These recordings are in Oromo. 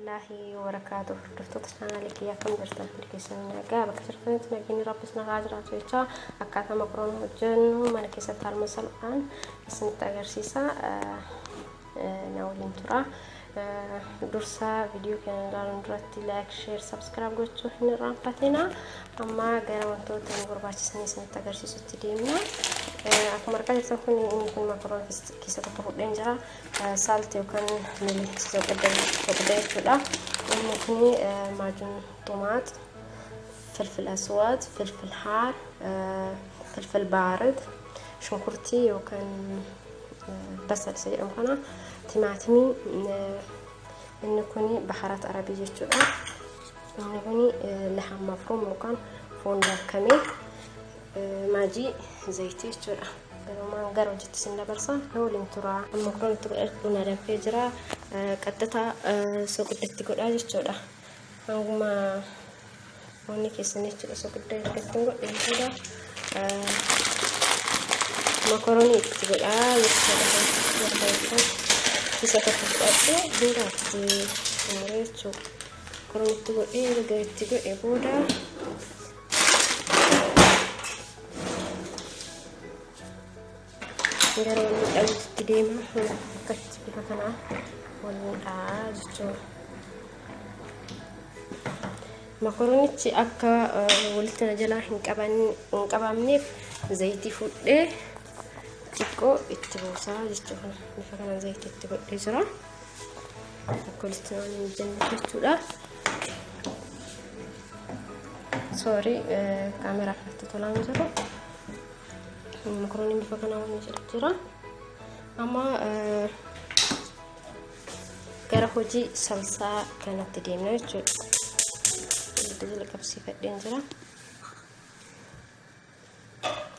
Warahmatullaahi wabarakaatu. Hordoftoota chaanaalii kiyyaa, akkam jirtan? Hundi keessan nagaa? Bakka jirtanitti nageenyi Rabbi isin haa jiraatu jecha, akkaataa makaroonii hojjennu mana keessatti haaluma salphaan isinitti agarsiisa. Na waliin tura. Dursa viidiyoo kana ilaaluun duratti like, share, subscribe gochuu hin irraanfatina. Amma gara wantoota nu barbaachisan isinitti agarsiisutti deemna. Akkuma argaa jirtan kun, inni kun makaroonii keessa tokko fudheen jira. Salt yookaan soqidda jechuudha. Inni kun معجون طماط، فلفل أسود، فلفل حار، فلفل بارد، shunkurtii yookaan بصل isa jedhamu kana, timaatimii, inni kun بهارات عربي jechuudha. Inni kun لحم مفروم yookaan foon daakamee, maajii, zayitii jechuudha. Garumaan gara hojiitti isin dabarsa, na waliin tura. Makaroon itti godhadhu na danfee jira. Qaxxita soqiddatti godhaa jechuudha. Hanguma wanni keessan jechuudha. Soqidda erga ittiin godheen booda makaroonii itti godhaa jechuudha. Isa tokko fudhadhee hunda itti xumuree jechuudha. Makaroonii itti godhee, erga itti godhe booda gara waliin dhahuutti deema. Akkatti bifa kanaa waliin dhahaa jechuudha. Makaroonichi akka walitti na jalaa hin qabamneef zayitii fudhee xiqqoo itti buusaa jechuudha. Bifa kanaan zayitii itti godhee jira. Akka walitti waan hin jenne jechuudha. Sorry, kaameraa irratti tolaan jiru. Makarooniin bifa kanaa waan jedhu jira. Amma gara hojii salsaa kanatti deemna jechuudha. Ibidda jala qabsiifadheen jira.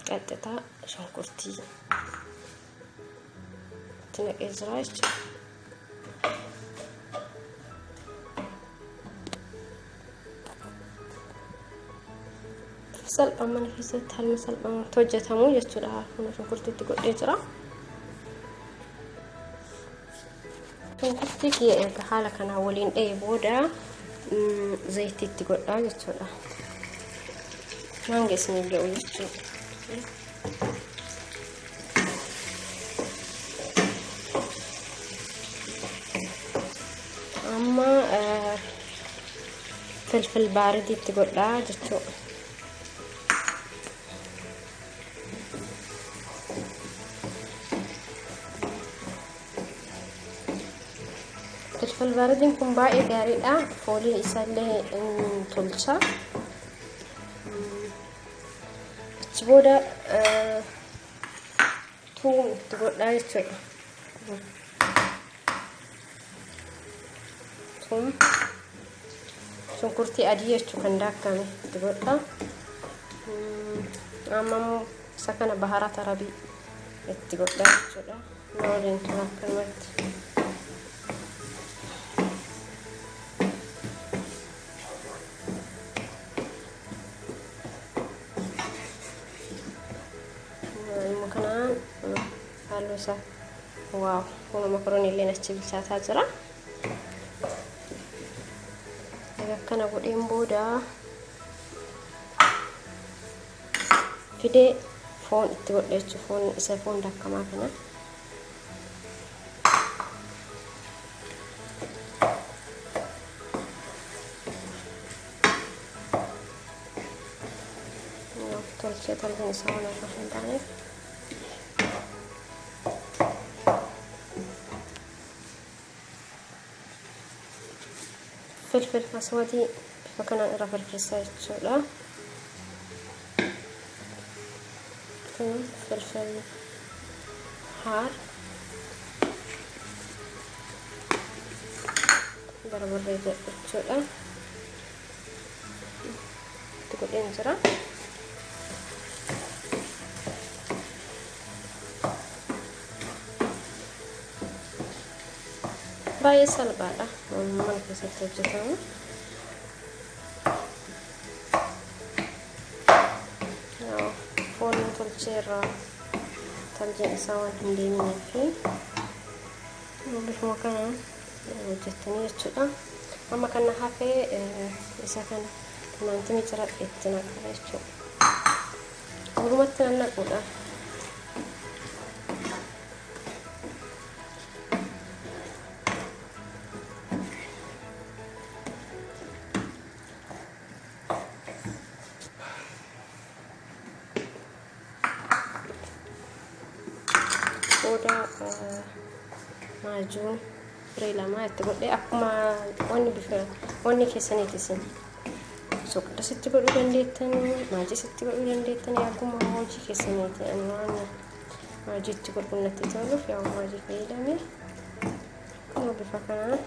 Qaxxitaa shunkurtii itti naqee jira jechuudha. Salphaan mana keessatti haaluma salphaamatti hojjetamu jechuudha. Kun shunkurtii itti godhee jira. Shunkurtii kiyya erga haala kanaa waliin dha'e booda zayitii itti godhaa jechuudha. Hanga isiniif ga'u jechuudha. Amma فلفل بارد itti godhaa jechuudha. فلفل بارد iin kun baay'ee gaariidha. Foolii isaallee in tolcha. Achi booda tuun itti godhaa jechuudha. Tuun, shunkurtii adii jechuu, kan daakame itti godha. Amma immoo isa kana بهارات عربي itti godha jechuudha. Na waliin tura akkanumatti. Haaluma kanaan halluu isaa, wow! Kun makaroonii illee achi bilchaataa jira. Egaa akkana godheen booda fidee foon itti godhe jechuudha. Foon isa foon daakamaa kana. Tolchee tolchuun isaa waan akka hin taaneef فلفل أسود bifa kanaan irra firfirsaa jechuudha. Kun فلفل حار, barbarree jechuudha. Itti godheen jira. Baay'ee salphaadha. Mana keessatti hojjetamu. Foon tolchee irraa taljiin isaa waan hin deeminee fi bifuma kanaan hojjettanii jechuudha. Amma kan na hafee isa kana timaatimii ciradhe itti naqa jechuudha. Walumatti nan naquudha. Booda maajuun firee lama itti godhee akkuma wanni bifa wanni keessaniiti isin soqodda sitti godhuu dandeettanii, maajii sitti godhuu dandeettanii, akkuma hojii keessaniiti. Ani waan maajii itti godhuun natti toluuf yaa maajii fayyadame. Kun bifa kanaan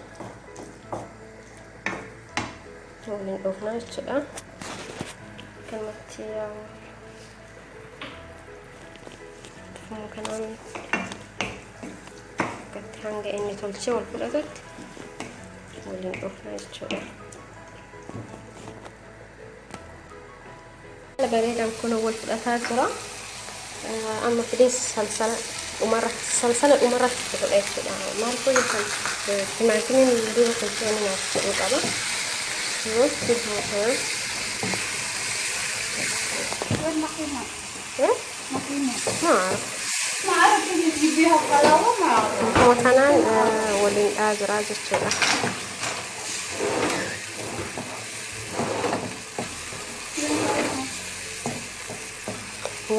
waliin dhoofnaa jechuudha. Kanumatti yaa bifuma kanaan akkatti hanga inni tolchee wal fudhatutti waliin dhoofnaa jechuudha. Bareedaan kun wal fudhataa jira. Amma fidee salsala dhumarratti salsala dhumarratti godha jechuudha. Maal hojjetan timaatimiin dura tolchee inni naaf jedhu qaba. Yoo bifuma kanaan. وين ماكينة؟ إيه؟ ماكينة. ما أعرف. ما أعرف اللي تجيبيها بقلاوة ما أعرف. Bifuma kanaan waliin dhaa jira jechuudha.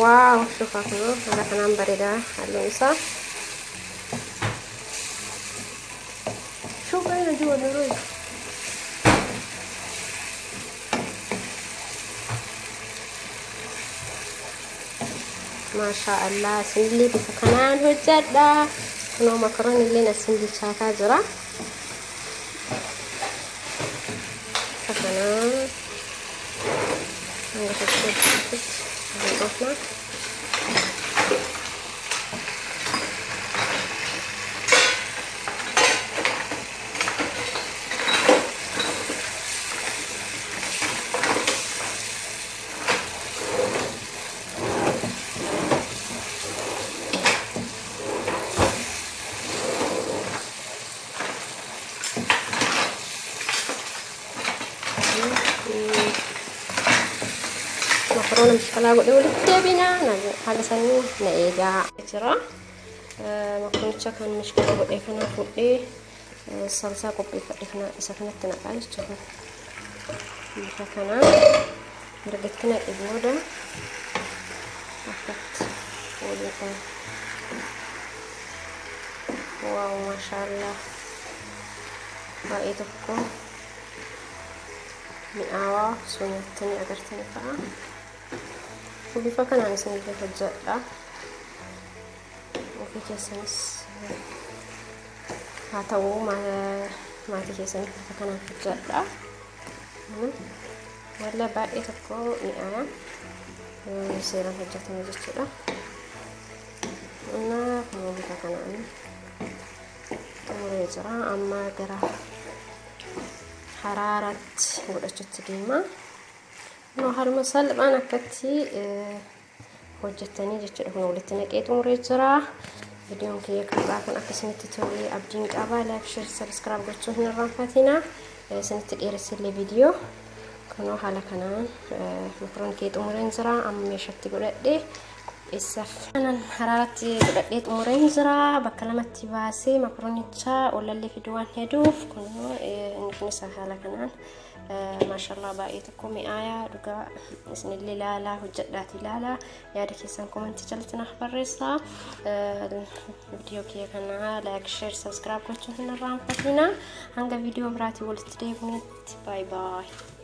Waaw, shufa kun haala kanaan bareedaa halluun isaa. شوف أين جوا الرز. Maashaa Allah, isinillee bifa kanaan hojjedha. Kunoo makaroon illee asin bilchaataa jira. Bifa kanaan hanga tokko waliin dhoofna. Makaroona mishkalaa godhee walitti deebina haala sanii na eegaa jira. Makaroonicha kan mishkalaa godhee kana fuudhee salsaa qopheeffadhe kana isa kanatti naqaa jechuudha. Bifa kanaan erga itti naqe booda akkatti waliin dhaha. Waaw, maashaallah, baay'ee tokko mi'aawaa osoo nyaattanii agartanii ta'a. Bifa kanaan isinillee hojjedha. Ofii keessanis haa ta'u maatii keessaniif bifa kanaan hojjedha. Walla baay'ee tokko mi'aawa seeraan hojjetame jechuudha. Innaa kun bifa kanaan xumuree jira. Amma gara haraaratti godhachuutti deema. No, haaluma salphaan akkatti hojjettanii jechuudha. Kun walitti naqee xumuree jira. Viidiyoon kiyya kanarraa kun akka isinitti tole abdiin qaba. Like, share, subscribe gochuu hin irraanfatina. Isinitti dheeressillee viidiyoo. Kunoo haala kanaan makaroon kee xumureen jira. Amma meeshaatti godhadhee qopheessaaf. Kanan haraaratti godhadhee xumureen jira. Bakka lamatti baasee makaroonicha olallee fiduu waan heduuf kunoo inni kunis haala kanaan maashaallah baay'ee tokko mi'aayaa dhugaa. Isinillee ilaalaa hojjedhaati ilaalaa, yaada keessan komantii jalatti naaf barreessaa. Viidiyoo kiyya kana like, share, subscribe gochuun hin irraanfatina. Hanga viidiyoo biraatiin walitti deebinutti, bye bye.